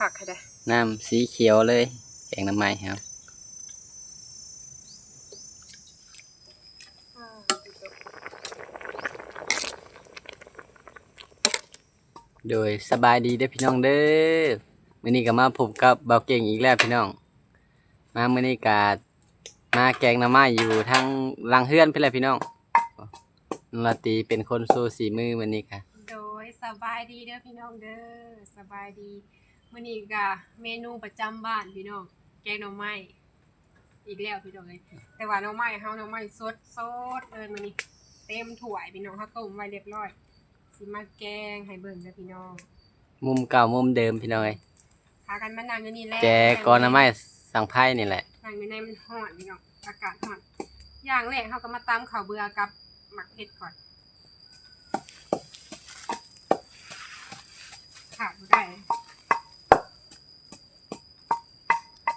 ຄັກແທ້ ນ້ຳສີຂຽວເລີຍ ແກງໜໍ່ໄມ້ເຮົາ. ໂດຍ ສະບາຍດີເດີພີ່ນ້ອງເດີ ມື້ນີ້ກໍມາພົບກັບບ່າວເກັ່ງອີກແລ້ວພີ່ນ້ອງ. ມາມື້ນີ້ກໍມາແກງໜໍ່ໄມ້ຢູ່ທາງຫຼັງເຮືອນພຸ້ນແຫຼະພີ່ນ້ອງ. ນ້ອງລາຕີເປັນຄົນໂຊສີມືມື້ນີ້ກະ. ໂດຍ ສະບາຍດີເດີພີ່ນ້ອງເດີ ສະບາຍດີ. ມື້ນີ້ກະເມນູປະຈຳບ້ານພີ່ນ້ອງ ແກງໜໍ່ໄມ້ ອີກແລ້ວພີ່ນ້ອງເອີຍ. ແຕ່ວ່າໜໍ່ໄມ້ເຮົາ ໜໍ່ໄມ້ສົດໆ ເລີຍມື້ນີ້ ເຕັມຖ້ວຍພີ່ນ້ອງ. ເຮົາຕົ້ມໄວ້ລຽບຮ້ອຍ ຊິມາແກງໃຫ້ເບິ່ງເດີພີ່ນ້ອງ. ມຸມເກົ່າມຸມເດີມພີ່ນ້ອງເອີຍ ພາກັນມານັ່ງຢູ່ນີ້ແຫຼະ ແຈກອນໜໍ່ໄມ້ສັງໄພນີ້ແຫຼະ. ນັ່ງຢູ່ໃນມັນຮ້ອນພີ່ນ້ອງ ອາກາດຮ້ອນ. ຢ່າງແລກເຮົາກໍມາຕຳເຂົ້າເບືອກັບໝາກເຜັດກ່ອນ ຂາດບໍ່ໄດ້.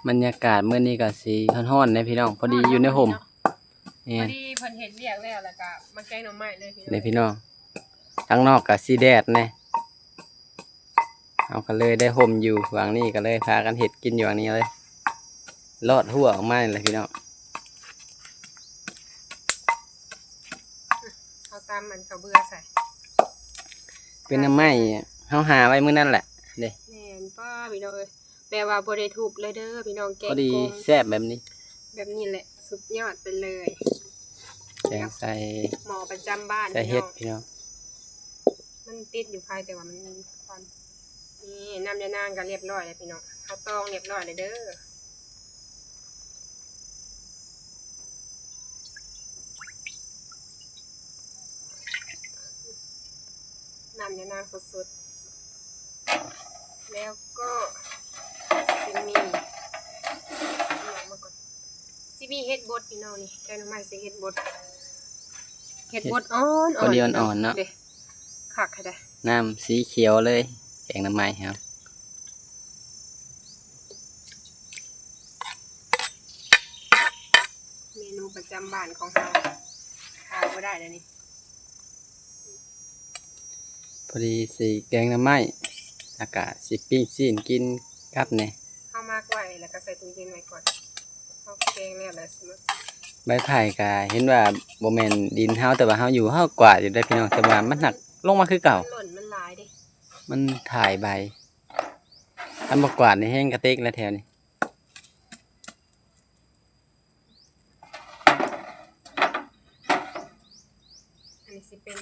ບັນຍາກາດມື້ນີ້ກໍຊິຮ້ອນໆ ເດ້ພີ່ນ້ອງ ພໍດີຢູ່ໃນຮົ່ມ. ແມ່ນ ພໍດີເພິ່ນເຮັດວຽກແລ້ວ ແລ້ວກໍມາແກງໜໍ່ໄມ້ເລີຍພີ່ນ້ອງ ເດ້ພີ່ນ້ອງ. ທາງນອກກໍຊິແດດແດ່ ເຮົາກໍເລີຍໄດ້ຮົ່ມຢູ່ຫວ່າງນີ້ ກໍເລີຍພາກັນເຮັດກິນຢູ່ຫວ່າງນີ້ເລີຍ ລອດຮົ້ວອອກມານີ້ແຫຼະພີ່ນ້ອງ. ເຮົາຕຳອັນເຂົ້າເບືອໃສ່ ເປັນໜໍ່ໄມ້ເຮົາຫາໄວ້ມື້ນັ້ນແຫຼະເດ້. ແມ່ນ ປ້າ ພີ່ນ້ອງເອີຍ ແບບວ່າບໍ່ໄດ້ທຸບເລີຍເດີພີ່ນ້ອງ ແກງ ພໍດີ ກົງ ແຊບແບບນີ້ ແບບນີ້ແຫຼະ ສຸດຍອດໄປເລີຍ. ແກງໃສ່ໝໍ້ປະຈຳບ້ານ ໃສ່ເຫັດພີ່ນ້ອງ. ມັນຕິດຢູ່ພາຍ ແຕ່ວ່າມັນມີຄວັນ. ນີ້ ນ້ຳຍານາງກໍລຽບຮ້ອຍແລ້ວພີ່ນ້ອງ ເຮົາຕອງລຽບຮ້ອຍແລ້ວເດີ. ນ້ຳຍານາງສົດໆ ແລ້ວກໍຊິມີ ຊິມີເຫັດບົດພີ່ນ້ອງນີ້ ແກງໜໍ່ໄມ້ໃສ່ເຫັດບົດ ເຫັດບົດອ່ອນໆ ພໍດີອ່ອນໆ ເນາະ ເດ້ ຄັກແທ້ ນ້ຳສີຂຽວເລີຍ ແກງໜໍ່ໄມ້ເຮົາ. ເມນູປະຈຳບ້ານຂອງເຮົາ ຂາດບໍ່ໄດ້ເລີຍນີ້. ພໍດີຊິແກງໜໍ່ໄມ້ ແລ້ວກະຊິປີ້ງຊີ້ນກິນກັບແດ່. ເຮົາໝັກໄວ້ ແລ້ວກະໃສ່ຕູ້ເຢັນໄວ້ກ່ອນ ເຮົາແກງແລ້ວ ແລ້ວຊິມາ. ໃບໄຜ່ກະເຫັນວ່າບໍ່ແມ່ນດິນເຮົາ ແຕ່ວ່າເຮົາຢູ່ ເຮົາກວາດຢູ່ເດ້ພີ່ນ້ອງ ແຕ່ວ່າມັນຫາກລົງມາຄືເກົ່າ ມັນຫຼົ່ນ ມັນຫຼາຍເດ້ ມັນຖ່າຍໃບ. ຄັນບໍ່ກວາດນີ້ແຮງກະເຕັກແລ້ວແຖວນີ້. ອັນນີ້ຊິເປັນ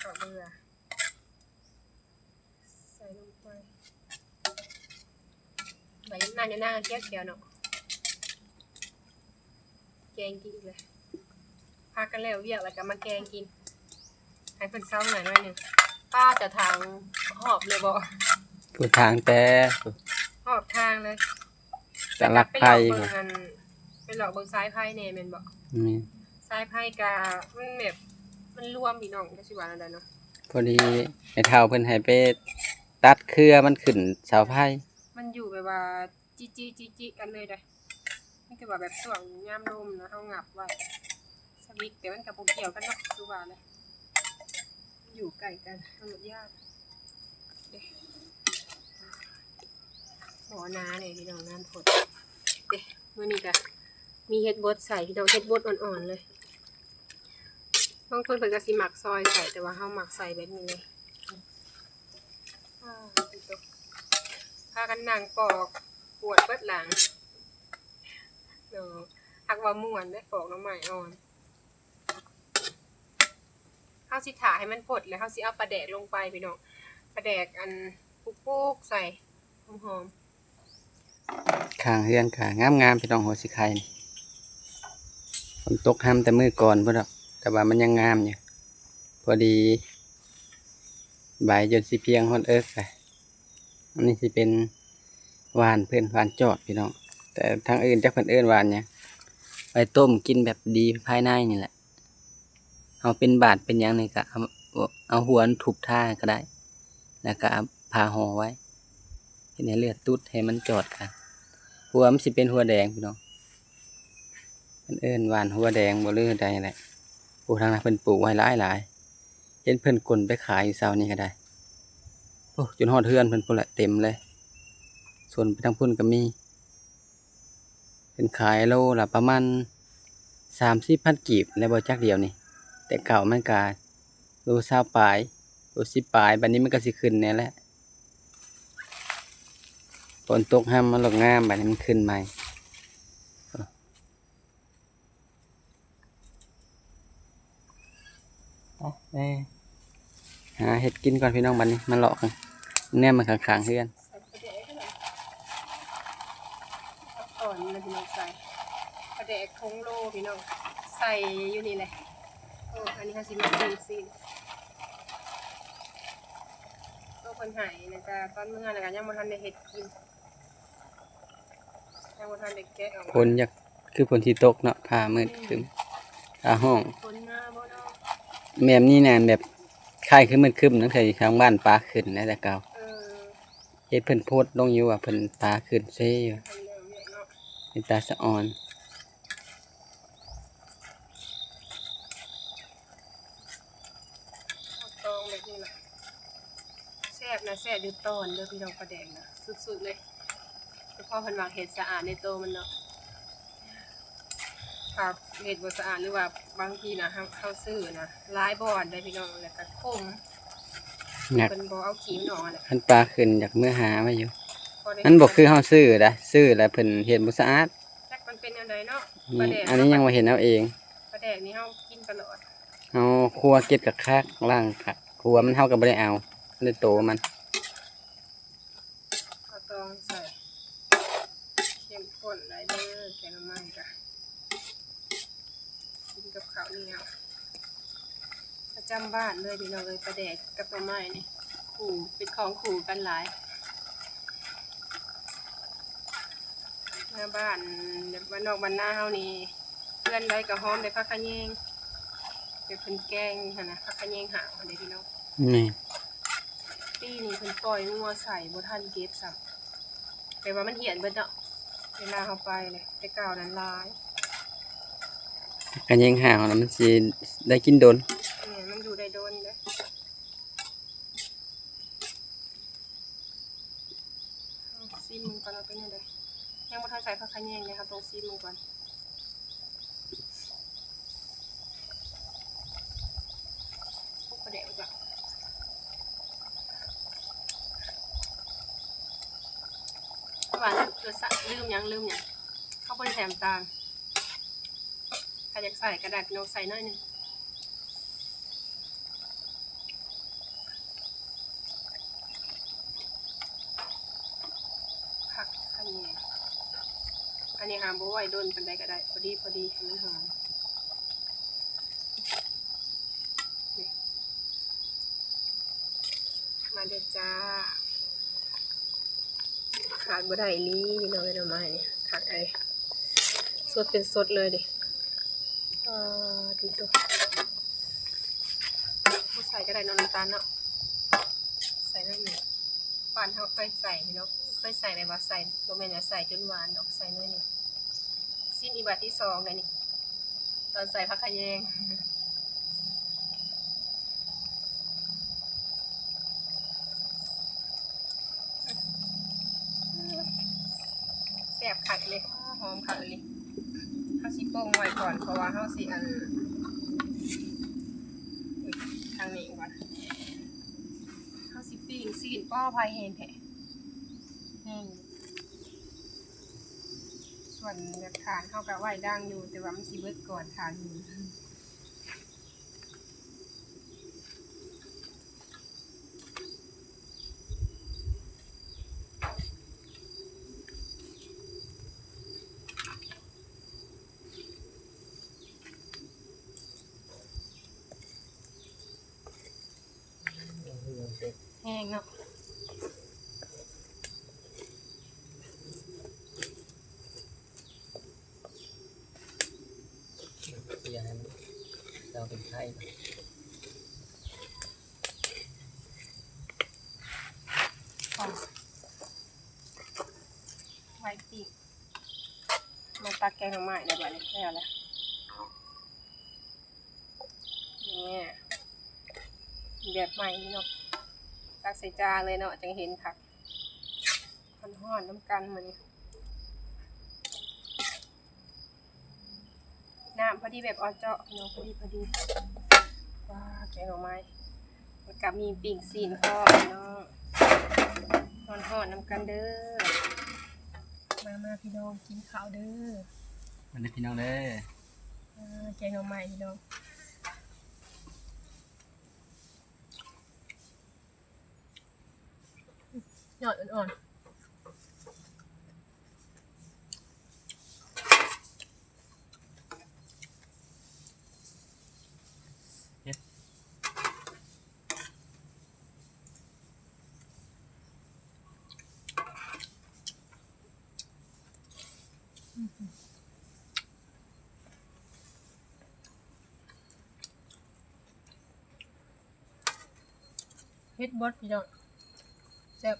ເຂົ້າເບືອ ໃສ່ລົງໄປ ໃບນາງນາງຂຽວໆ ເນາະ ແກງກິນອີກແລ້ວ. ພາກັນແລ້ວວຽກແລ້ວກໍມາແກງກິນ ໃຫ້ເພິ່ນເຊົາເມື່ອຍໜ້ອຍໜຶ່ງ. ປ້າ ຈະຖາງຮອບເລີຍບໍ່? ຜູ້ຖາງແຕ່ຮອບທາງເລີຍ ຈະລັກໄຟ ໄປເລາະເບິ່ງອັນ ໄປເລາະເບິ່ງສາຍໄຟແດ່ແມ່ນບໍ່? ແມ່ນ ສາຍໄຟກະມັນແບບ ມັນລວມພີ່ນ້ອງ ຈັກຊິວ່າແນວໃດເນາະ. ພໍດີແມ່ເຖົ້າເພິ່ນໃຫ້ໄປຕັດເຄືອມັນຂຶ້ນເສົາໄຟ ມັນຢູ່ແບບວ່າ ຈິໆໆກັນເລີຍເດ້. ມີແຕ່ວ່າແບບຊ່ວງຍາມລົມນະ ເຮົາຫງັບໄວ້ສະວິດ ແຕ່ມັນກໍບໍ່ກ່ຽວກັນເນາະ ຄືວ່າແຫຼະ ຢູ່ໃກ້ກັນ ເຮົາຢ້ານເດ້. ບໍ່ໜາເດ້ພີ່ນ້ອງ ນ້ຳພົດເດ້. ມື້ນີ້ກໍມີເຫັດບົດໃສ່ພີ່ນ້ອງ ເຫັດບົດອ່ອນໆເລີຍ. ບາງຄົນເພິ່ນກໍຊິມັກຊອຍໃສ່ ແຕ່ວ່າເຮົາມັກໃສ່ແບບນີ້ເລີຍ. ພາກັນນັ່ງປອກ ປວດເບິດຫຼັງເນາະ. ຫາກວ່າມ່ວນເດ້ ປອກໜໍ່ໄມ້ອ່ອນ. ເຮົາຊິຖ້າໃຫ້ມັນພົດ ແລ້ວເຮົາຊິເອົາປາແດກລົງໄປພີ່ນ້ອງ ປາແດກອັນປຸກໆໃສ່ ຫອມໆ. ຂ້າງເຮືອນກໍງາມໆ ພີ່ນ້ອງ ຫົວສີໄຄນີ້. ຝົນຕົກຮຳແຕ່ມື້ກ່ອນພຸ້ນດອກ ແຕ່ວ່າມັນຍັງງາມຢູ່. ພໍດີໃບຈົນຊິພຽງຮອດເອິກແຫຼະ. ອັນນີ້ຊິເປັນຫວ່ານເພິ່ນ ຫວ່ານຈອດພີ່ນ້ອງ ແຕ່ທາງອື່ນຈັກເພິ່ນເອີ້ນຫວ່ານຫຍັງ. ໄວ້ຕົ້ມກິນແບບດີພາຍໃນນີ້ແຫຼະ. ເຮົາເປັນບາດເປັນຫຍັງນີ້ກະເອົາ ເອົາຫົວມັນທຸບທາກໍໄດ້ ແລ້ວກະເອົາຜ້າຫໍ່ໄວ້ ເຮັດໃຫ້ເລືອດຕຸດ ໃຫ້ມັນຈອດກັນ. ຫົວມັນຊິເປັນຫົວແດງພີ່ນ້ອງ ເພິ່ນເອີ້ນຫວ່ານຫົວແດງບໍ່ ຫຼືໃດແຫຼະ. ໂອ້ ທາງນັ້ນເພິ່ນປູກໄວ້ຫຼາຍໆ ເຫັນເພິ່ນຂົນໄປຂາຍຢູ່ເຊົ້ານີ້ກໍໄດ້. ໂອ້ ຈົນຮອດເຮືອນເພິ່ນພຸ້ນແຫຼະ ເຕັມເລີຍ. ສົນໄປທາງພຸ້ນກໍມີ. ເພິ່ນຂາຍໂລລະປະມານສາມສິບພັນກີບແລ້ວບໍ່ຈັກດຽວນີ້, ແຕ່ເກົ່າມັນກະໂລຊາວປາຍ ໂລສິບປາຍ, ບັດນີ້ມັນກໍຊິຂຶ້ນແດ່ແຫຼະ. ຝົນຕົກຫ້ຳມັນລະງາມ, ບັດນີ້ມັນຂຶ້ນໃໝ່. ໄປ ໄປຫາເຮັດກິນກ່ອນພີ່ນ້ອງ, ບັດນີ້ມາເລາະກັນ ແນມມາຂ້າງໆເຮືອນ. ຕອນນີ້ພີ່ນ້ອງໃສ່ປາແດກໂຄງໂລພີ່ນ້ອງ ໃສ່ຢູ່ນີ້ແຫຼະ. ໂອ້ ອັນນີ້ເຮົາຊິມາປີ້ງຊີ້ນ. ໂຕເພິ່ນໃຫ້ນະ ແຕ່ຕອນເມືອນະກະຍັງບໍ່ທັນໄດ້ເຮັດກິນ. ຍັງບໍ່ທັນໄດ້ແກະອອກມາ. ຝົນຢາກ ຄືຝົນຊິຕົກເນາະ, ຟ້າມືດຄຶ້ມ ຟ້າຮ້ອງ. ຝົນມາບໍ່ເນາະ? ແບບນີ້ນະ ແບບຄ້າຍຄືມືດຄຶ້ມ ຕັ້ງແຕ່ທາງບ້ານປາຂຶ້ນແລ້ວແຕ່ເກົ່າ. ເອີ ເຫັນເພິ່ນໂພສລົງຢູ່ວ່າເພິ່ນປາຂຶ້ນເຊຢູ່. ເພິ່ນເລີກວຽກເນາະ. ເປັນຕາສະອອນ. ຕອງແບບນີ້ລະ ແຊບນະ, ແຊບຢູ່ຕອນເດີພີ່ນ້ອງ, ປາແດກນະສຸດໆເລີຍ. ສະເພາະເພິ່ນມັກເຮັດສະອາດໃນໂຕມັນເນາະ. ຖ້າເຮັດບໍ່ສະອາດ ຫຼືວ່າບາງທີນະ ເຮົາ ເຮົາຊື້ນະຫຼາຍບ່ອນເດ້ພີ່ນ້ອງ, ແລ້ວກໍຂົມ. ເພິ່ນບໍ່ເອົາຂີ້ມັນອອກຫັ້ນແຫຼະ. ຄັນປາຂຶ້ນຢາກເມືອຫາໄວ້ຢູ່. ມັນບໍ່ຄືເຮົາຊື້ດະ, ຊື້ແລ້ວເພິ່ນເຮັດບໍ່ສະອາດ. ຈັກມັນເປັນແນວໃດເນາະ. ອືມ ປາແດກ ອັນນີ້ຍັງວ່າເຮັດເອົາເອງ. ປາແດກນີ້ເຮົາກິນຕະຫຼອດ. ເຮົາຄົວເກັບກະຄັກ, ລ້າງຄັກ, ຫົວມັນເຮົາກໍບໍ່ໄດ້ເອົາ, ແຕ່ໂຕມັນ. ເອົາຕອງໃສ່ ເຂັ້ມຂຸ້ນຫຼາຍເດີ ແກງໜໍ່ໄມ້ກະກິນກັບເຂົ້າໜຽວ. ປະຈຳບ້ານເລີຍພີ່ນ້ອງເອີຍ, ປາແດກກັບໜໍ່ໄມ້ນີ້ຄູ່ ເປັນຂອງຄູ່ກັນຫຼາຍ. ເມືອບ້ານ ແບບບ້ານນອກບ້ານນາເຮົານີ້ ເຮືອນໃດກໍຫອມໄດ້ຜັກຂະແຍງ, ແບບເພິ່ນແກງຫັ້ນນະ, ຜັກຂະແຍງຫາວຫັ້ນເດ້ພີ່ນ້ອງ. ແມ່ນ. ປີນີ້ເພິ່ນປ່ອຍງົວໃສ່ ບໍ່ທັນເກັບຊ້ຳ. ແປວ່າມັນຫ້ຽນເບິດເນາະ ເວລາເຮົາໄປເລີຍ, ແຕ່ເກົ່ານັ້ນຫຼາຍ. ກະແຍງຫາວນະ ມັນຊິໄດ້ກິນດົນ. ແມ່ນ, ມັນຢູ່ໄດ້ດົນເດ້. ເຮົາຊິມເບິ່ງກ່ອນວ່າເປັນແນວໃດ. ຍັງບໍ່ທັນໃສ່ຜັກຂະແຍງເດ້, ເຮົາຕ້ອງຊິມເບິ່ງກ່ອນ. ໂອ້ ປາແດກວ່າ ຫວານ ລົດຊາດ ລືມຫຍັງ ລືມຫຍັງ ເຮົາບໍ່ໄດ້ໃສ່ນ້ຳຕານ. ຖ້າຢາກໃສ່ກໍໄດ້ພີ່ນ້ອງ, ໃສ່ໜ້ອຍໜຶ່ງ. ຜັກຂະແຍງ ອັນນີ້ຫາບໍ່ໄວ້ດົນປານໃດກໍໄດ້, ພໍດີໆ ໃຫ້ມັນຫອມ. ມາເດີຈ້າ. ຂາດບໍ່ໄດ້ອີ່ຫຼີພີ່ນ້ອງເອີຍ, ໜໍ່ໄມ້ນີ້ຄັກເລີຍ, ສົດເປັນສົດເລີຍເດ້. ອາ ຕິໂຕ ບໍ່ໃສ່ກໍໄດ້ເນາະ ນ້ຳຕານເນາະ, ໃສ່ໜ້ອຍໜຶ່ງ. ບ້ານເຮົາເຄີຍໃສ່ເນາະ, ເຄີຍໃສ່ແບບວ່າໃສ່ ບໍ່ແມ່ນວ່າໃສ່ຈົນຫວານດອກ, ໃສ່ໜ້ອຍໜຶ່ງ. ຊິມອີກບາດທີສອງແລ້ວນີ້ ຕອນໃສ່ຜັກຂະແຍງ. ແຊບຄັກເລີຍ, ຫອມຄັກອີ່ຫຼີ. ເຮົາຊິປົງໄວ້ກ່ອນ ເພາະວ່າເຮົາຊິ ອັນ ອຸ້ຍ ທາງນີ້ກ່ອນ. ເຮົາຊິປີ້ງຊີ້ນ, ປ້ອ ໄຟແຮງແທ້ ແຮງ. ສ່ວນແບບຖ່ານເຮົາກໍໄວ້ດັງຢູ່, ແຕ່ວ່າມັນຊິເບິດກ່ອນຖ່ານຢູ່. ແຮງເນາະ. ເພື່ອໃຫ້ມັນເຊົາເປັນໄຂ້. ໄວ້ປີກ ມາຕັກແກງໜໍ່ໄມ້ໄດ້ບັດນີ້ ແລ້ວລະ. ນີ້ ແບບໃໝ່ເນາະ, ຕັກໃສ່ຈານເລີຍເນາະ ຈັ່ງເຫັນຄັກ. ຫອມໆ ฮ้อนนำกันมื้อนี้ น้ำพอดีแบบอ่อนเจาะพี่น้อง พอดีพอดี ว้า แกงหน่อไม้ แล้วก็มีปิ้งซี้นพร้อมพี่น้อง ฮ้อนๆนำกันเด้อ มาๆ พี่น้องกินข้าวเด้อ มาเด้อพี่น้องเด้อ อ่า แกงหน่อไม้พี่น้อง ยอดอ่อนๆ เฮ็ด เฮ็ดบดพี่น้อง แซ่บ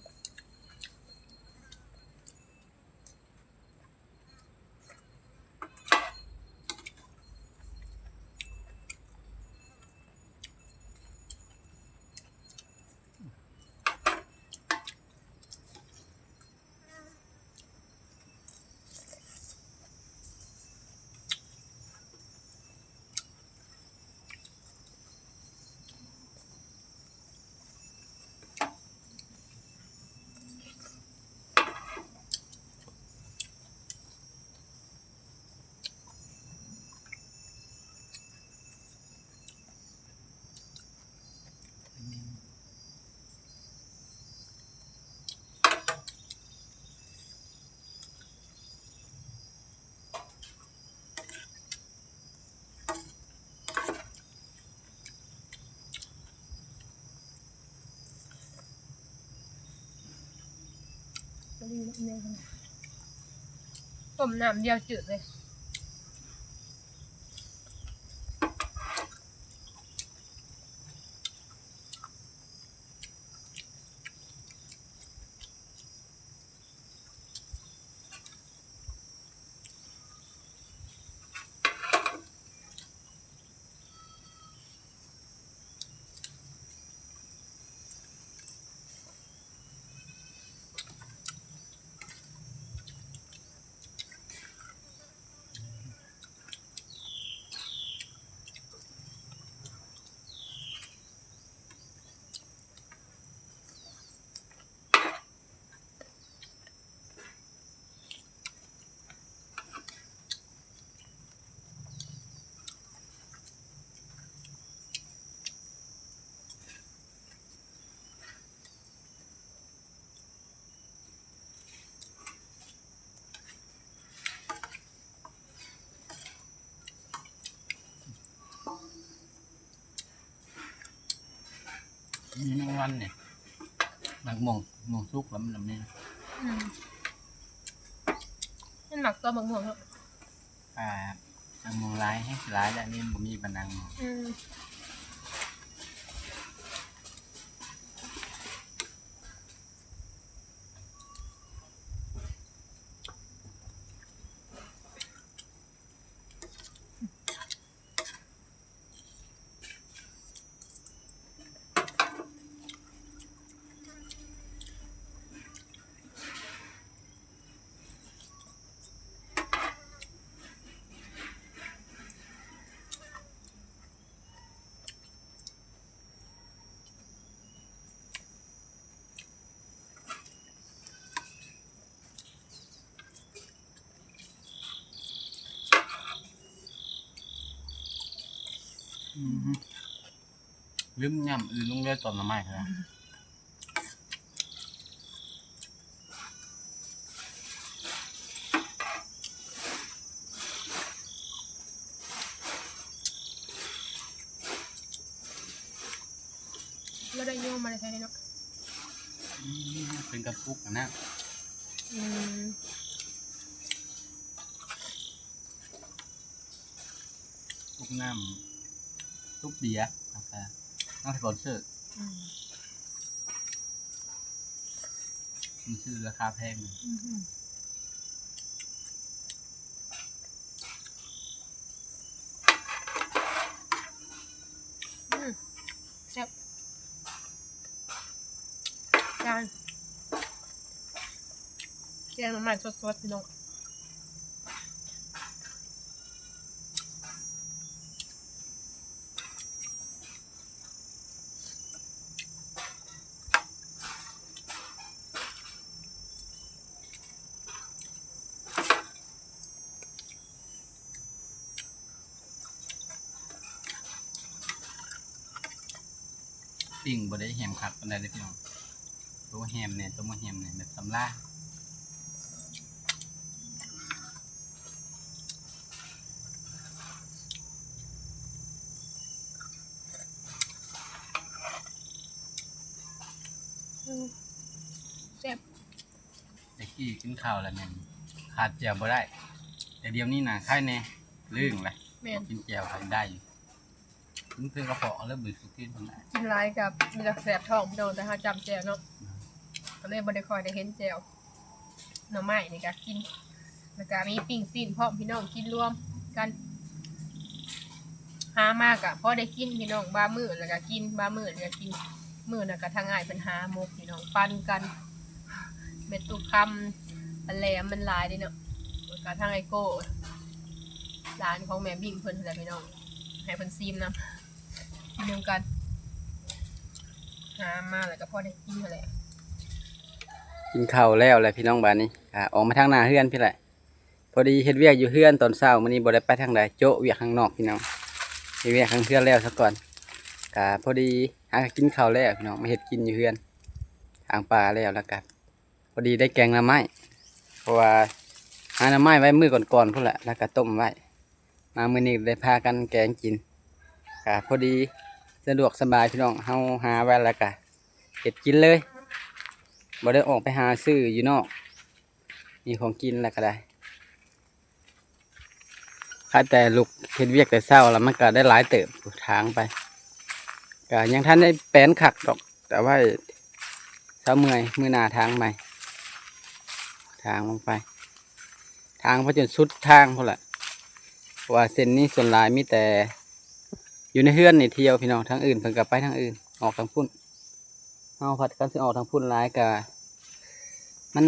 ต้มน้ำเดียวจืดเลย มีแมงวันนี่ หมากม่วง ม่วงสุกแล้วมันมี อืม มันหมักตัวหมากม่วงเนาะ อ่า หมากม่วงหลาย แฮงสิหลายแล้ว นี่บ่มีปานหมากม่วง อืม อืม ลืมย่ำอื่นลงเลย ตอนหน่อไม้นะ แล้วได้โยมมาได้ใช้เนาะ อืม เป็นกระปุกนะ อืม พวกน้ำ ซุปเบียร์ แล้วก็น้ำสปอนเซอร์ อืม มันซื้อราคาแพง อืม อืม แซ่บ จาน ແກງໜໍ່ໄມ້ສົດໆ ພີ່ນ້ອງ. ປີ້ງບໍ່ໄດ້ແຮມຄັກປານໃດເດ້ພີ່ນ້ອງ. ໂຕແຮມແດ່ ໂຕບໍ່ແຮມແດ່ ແບບສຳລາ. ອືມ ແຊບ. ແຕ່ກີ້ກິນເຂົ້າແລ້ວແມ່ນຂາດແຈ່ວບໍ່ໄດ້ ແຕ່ດຽວນີ້ນະໄຄແດ່ ລຶ້ງລະ. ແມ່ນ ກິນແຈ່ວກໍໄດ້ຢູ່. ເພິ່ນ ເພິ່ນກະເພາະເລີຍບໍ່ສຸກກິນເພິ່ນນະ. ກິນຫຼາຍກໍມີແຕ່ແສບທ້ອງພີ່ນ້ອງ ແຕ່ເຮົາຈຳແຈ່ວເນາະ ອືມ ກໍເລີຍບໍ່ໄດ້ຄ່ອຍໄດ້ເຫັນແຈ່ວ. ໜໍ່ໄມ້ນີ້ກະກິນ ແລ້ວກະມີປີ້ງຊີ້ນພ້ອມ ພີ່ນ້ອງ ກິນລວມກັນ. ຫາມາກະພໍໄດ້ກິນພີ່ນ້ອງ ບາງມື້ແລ້ວກະກິນ ບາງມື້ແລ້ວກະກິນ. ມື້ນັ້ນກະທາງອ້າຍເພິ່ນຫາໝົກພີ່ນ້ອງ ປັນກັນ. ແມ່ຕຸກຄຳ ປາແຫຼມມັນຫຼາຍເດ້ເນາະ ແລ້ວກະທາງອ້າຍໂກ້ ຫຼານຂອງແມ່ບິ້ງເພິ່ນຫັ້ນແຫຼະພີ່ນ້ອງ ໃຫ້ເພິ່ນຊີມນຳ ກິນນຳກັນ. ຫາມາແລ້ວກໍພໍໄດ້ກິນຫັ້ນແຫຼະ. ກິນເຂົ້າແລ້ວແຫຼະພີ່ນ້ອງ ບາດນີ້ກະອອກມາທາງໜ້າເຮືອນພີ້ແຫຼະ. ພໍດີເຮັດວຽກຢູ່ເຮືອນຕອນເຊົ້າ ມື້ນີ້ບໍ່ໄດ້ໄປທາງໃດ ໂຈະວຽກຂ້າງນອກພີ່ນ້ອງ. ເຮັດວຽກທາງເຮືອນແລ້ວສາກ່ອນ ກະພໍດີຫາກະກິນເຂົ້າແລ້ວພີ່ນ້ອງ ມາເຮັດກິນຢູ່ເຮືອນ ຖາງປ່າແລ້ວ ແລ້ວກະ ພໍດີໄດ້ແກງໜໍ່ໄມ້ ເພາະວ່າຫາໜໍ່ໄມ້ໄວ້ມື້ກ່ອນໆ ພຸ້ນແຫຼະ ແລ້ວກະຕົ້ມໄວ້. ມາມື້ນີ້ໄດ້ພາກັນແກງກິນ ກະພໍດີສະດວກສະບາຍພີ່ນ້ອງ ເຮົາຫາໄວ້ແລ້ວກະເຮັດກິນເລີຍ ບໍ່ໄດ້ອອກໄປຫາຊື້ຢູ່ນອກ. ມີຂອງກິນແລ້ວກະໄດ້ ຄາແຕ່ລຸກເຮັດວຽກແຕ່ເຊົ້າແລ້ວ ມັນກະໄດ້ຫຼາຍເຕີບ ທາງໄປ ກະຍັງທັນໄດ້ແປນຄັກດອກ ກະໄວ້ເຊົ້າເມື່ອຍ ມື້ໜ້າທາງໃໝ່ ທາງລົງໄປ ທາງໄປຈົນສຸດທາງພຸ້ນແຫຼະ. ເພາະວ່າເສັ້ນນີ້ສ່ວນຫຼາຍມີແຕ່ຢູ່ໃນເຮືອນນີ້ທ່ຽວພີ່ນ້ອງ ທາງອື່ນເພິ່ນກະໄປທາງອື່ນ ອອກທາງພຸ້ນ. ເຮົາພັດຄັນຊິອອກທາງພຸ້ນຫຼາຍກະມັນ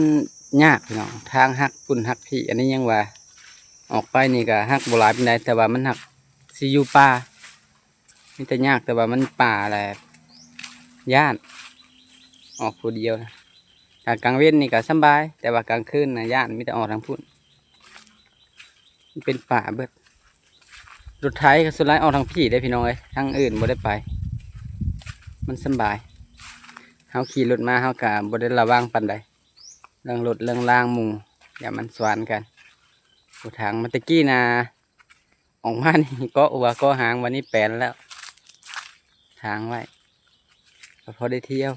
ຍາກພີ່ນ້ອງ ທາງຫັກພຸ້ນຫັກພີ້ ອັນນີ້ຍັງວ່າອອກໄປນີ້ກະຫັກບໍ່ຫຼາຍປານໃດ ແຕ່ວ່າມັນຫັກຊິຢູ່ປ່າ ມີແຕ່ຍາກ ແຕ່ວ່າມັນປ່າແຫຼະ ຢ້ານອອກຜູ້ດຽວນະ. ຖ້າກາງເວັນນີ້ກະສຳບາຍ ແຕ່ວ່າກາງຄືນນະຢ້ານ ມີແຕ່ອອກທາງພຸ້ນ ມັນເປັນປ່າເບິດ. ລົດໄຖກໍສ່ວນຫຼາຍອອກທາງພີ້ເດ້ພີ່ນ້ອງເອີຍ ທາງອື່ນບໍ່ໄດ້ໄປ ມັນສຳບາຍ. ເຮົາຂີ່ລົດມາເຮົາກະບໍ່ໄດ້ລະວັງປານໃດ ເລື່ອງລົດເລື່ອງລາງໝູ່ ຢ້ານມັນສວນກັນ. ໂອ້ ທາງມາແຕ່ກີ້ນະ ອອກມານີ້ເກາະຫົວເກາະຫາງ ບາດນີ້ແປນແລ້ວ ທາງໄວ້ ກໍພໍໄດ້ທ່ຽວ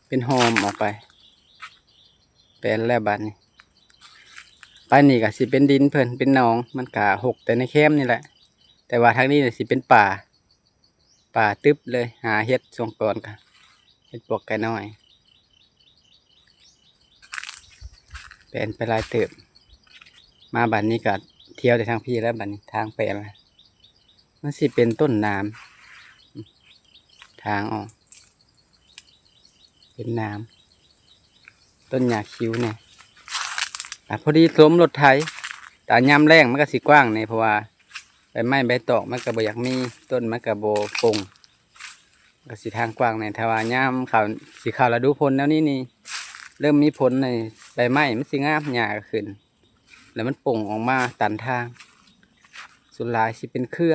ເປັນຮ່ອມອອກໄປ ແປນແລ້ວບາດນີ້. ໄປນີ້ກໍຊິເປັນດິນເພິ່ນ ເປັນໜອງ ມັນກະຮົກແຕ່ໃນແຄມນີ້ແຫຼະ ແຕ່ວ່າທາງນີ້ຊິເປັນປ່າ ປ່າຕຶບເລີຍ. ຫາເຫັດຊ່ວງກ່ອນກະເຫັດປວກໄກ່ນ້ອຍ ແປນໄປຫຼາຍເຕີບ. ມາບາດນີ້ກະທ່ຽວແຕ່ທາງພີ້ແລ້ວ ບາດນີ້ທາງແປນລະ ມັນຊິເປັນຕົ້ນໜາມ ທາງອອກເປັນໜາມ ຕົ້ນຫຍ້າຄິວແດ່. ອາ ພໍດີລົມລົດໄຖ ແຕ່ຍາມແລ້ງມັນກະຊິກວ້າງແດ່ ເພາະວ່າໃບໄມ້ໃບຕອກມັນກະບໍ່ຢາກມີ ຕົ້ນມັນກະບໍ່ປົ່ງ ກະຊິທາງກວ້າງແດ່. ຖ້າວ່າຍາມເຂົ້າ ຊິເຂົ້າລະດູຝົນແນວນີ້ນີ້ ເລີ່ມມີຝົນນີ້ ໃບໄມ້ມັນຊິງາມ ຫຍ້າກໍຂຶ້ນ ແລ້ວມັນປົ່ງອອກມາຕັນທາງ. ສ່ວນຫຼາຍຊິເປັນເຄືອ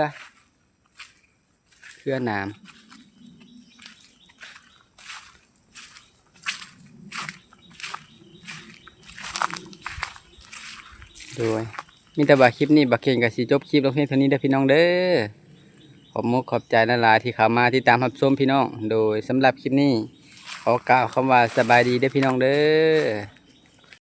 ເຄືອໜາມ. ໂດຍ ມີແຕ່ວ່າຄລິບນີ້ ບັກເຄັ່ງກໍຊິຈົບຄລິບລົງພຽງເທົ່ານີ້ເດີພີ່ນ້ອງເດີ. ຂອບມຸກຂອບໃຈຫຼາຍໆ ທີ່ເຂົ້າມາຕິດຕາມຮັບຊົມພີ່ນ້ອງ. ໂດຍ ສຳລັບຄລິບນີ້ ຂໍກ່າວຄຳວ່າສະບາຍດີເດີພີ່ນ້ອງເດີ.